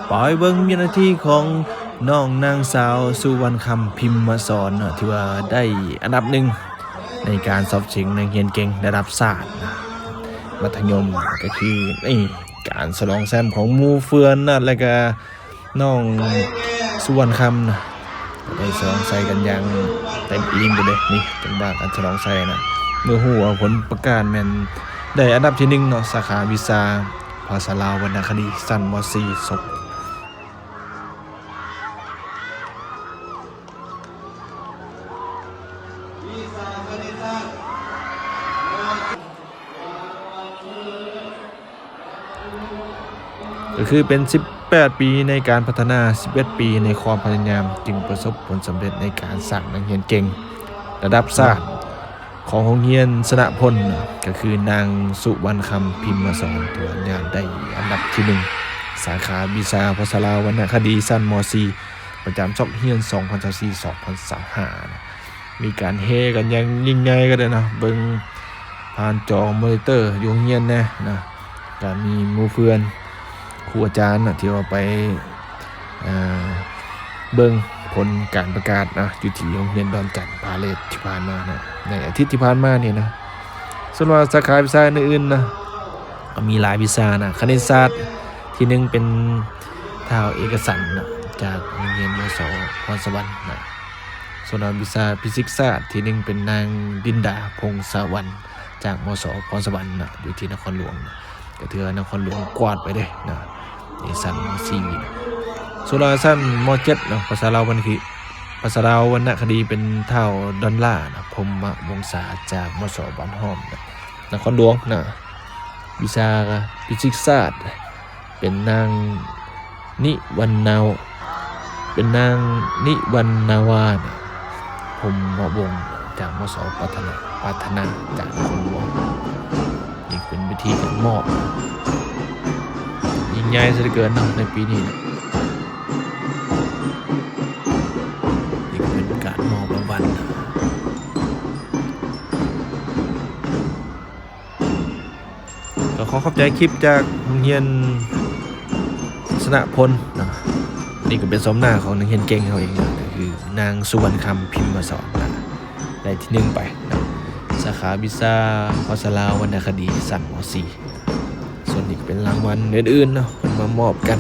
ໄປເບິ່ງວິນາທີຂອງນ້ອງນາງສາວ ສຸວັນຄຳ ພິມມະສອນເນາະ ຖືວ່າໄດ້ອັນດັບໜຶ່ງໃນການສອບເສັງນັກຮຽນເກັ່ງລະດັບຊາດນະ ມັດທະຍົມ ກໍຄືນີ້ ການສະຫຼອງແຊ້ມຂອງໝູ່ເພື່ອນນະ ແລ້ວກະນ້ອງສຸວັນຄຳນະ ໄດ້ສະຫຼອງໄຊກັນຢ່າງເຕັມອີ່ມໄປເລີຍ. ນີ້ຈັງຫວະການສະຫຼອງໄຊນະ ເມື່ອຮູ້ວ່າຜົນປະກາດແມ່ນໄດ້ອັນດັບທີໜຶ່ງເນາະ ສາຂາວິຊາພາສາລາວວັນນະຄະດີ ຊັ້ນ ມໍສີ່ ສົບ ກໍຄືເປັນສິບແປດປີໃນການພັດທະນາ, ສິບເອັດປີໃນຄວາມພະຍາຍາມ, ຈຶ່ງປະສົບຜົນສຳເລັດໃນການສ້າງນັກຮຽນເກັ່ງລະດັບຊາດ ຂອງໂຮງຮຽນຊະນະພົນ ກໍຄືນາງ ສຸວັນຄຳ ພິມມະສອນ ຖືວ່າຍາດໄດ້ອັນດັບທີໜຶ່ງ ສາຂາວິຊາພາສາລາວວັນນະຄະດີ ຊັ້ນ ມໍສີ່ ປະຈຳສອກຮຽນ ສອງພັນຊາວສີ່ ສອງພັນຊາວຫ້າ ນະ. ມີການແຫ່ກັນຢ່າງຍິ່ງໃຫຍ່ກໍໄດ້ເນາະ ເບິ່ງຜ່ານຈໍມໍນິເຕີຢູ່ໂຮງຮຽນແດ່ນະ, ກໍມີໝູ່ເພື່ອນ ຄູອາຈານນະ ທີ່ວ່າໄປ ເອີ ເບິ່ງຜົນການປະກາດນະ ຢູ່ທີ່ໂຮງຮຽນດອນຈັນພາເລດທີ່ຜ່ານມານະ ໃນອາທິດທີ່ຜ່ານມານີ້ນະ. ສ່ວນວ່າສາຂາວິຊາອື່ນໆນະ ກໍມີຫຼາຍວິຊານະ ຄະນິດສາດ ທີໜຶ່ງເປັນທ້າວເອກະສັນນະ ຈາກໂຮງຮຽນ ມສ ພອນສະຫວັນນະ. ສ່ວນວ່າວິຊາຟີຊິກສາດ ທີໜຶ່ງເປັນນາງ ດິນດາ ພົງສະຫວັນ ຈາກ ມສ ພອນສະຫວັນນະ ຢູ່ທີ່ນະຄອນຫຼວງນະ ກໍຖືວ່ານະຄອນຫຼວງກວາດໄປເດ້ນະ ໃນຊັ້ນ ມໍສີ່. ສ່ວນລາວຊັ້ນ ມໍເຈັດເນາະ ພາສາລາວວັນນະຄະດີ ພາສາລາວວັນນະຄະດີເປັນທ້າວ ດອນລາ ນະ ພົມມະວົງສາ ຈາກ ມສ ບ້ານຫ້ອມນະ ນະຄອນຫຼວງນະ. ວິຊາຟີຊິກສາດ ເປັນນາງ ນິວັນນາວ ເປັນນາງ ນິວັນນາວາ ພົມມະວົງ ຈາກ ມສ ປາຖະນາ ປາຖະນາ ຈາກນະຄອນຫຼວງ. ນີ້ເປັນເວທີການມອບ ຍິ່ງໃຫຍ່ເສຍເຫຼືອເກີນເນາະ ໃນປີນີ້ນະ. ນີ້ກໍເປັນການມອບລາງວັນ. ກໍຂໍຂອບໃຈຄລິບຈາກໂຮງຮຽນຊະນະພົນເນາະ. ນີ້ກໍເປັນໂສມໜ້າຂອງນັກຮຽນເກັ່ງເຮົາເອງເນາະ ກໍຄືນາງ ສຸວັນຄຳ ພິມມະສອນນະ ໄດ້ທີໜຶ່ງໄປເນາະ ສາຂາວິຊາພາສາລາວວັນນະຄະດີ ຊັ້ນ ມໍສີ່. ສ່ວນນີ້ກໍເປັນລາງວັນອື່ນໆເນາະ ເພິ່ນມາມອບກັນ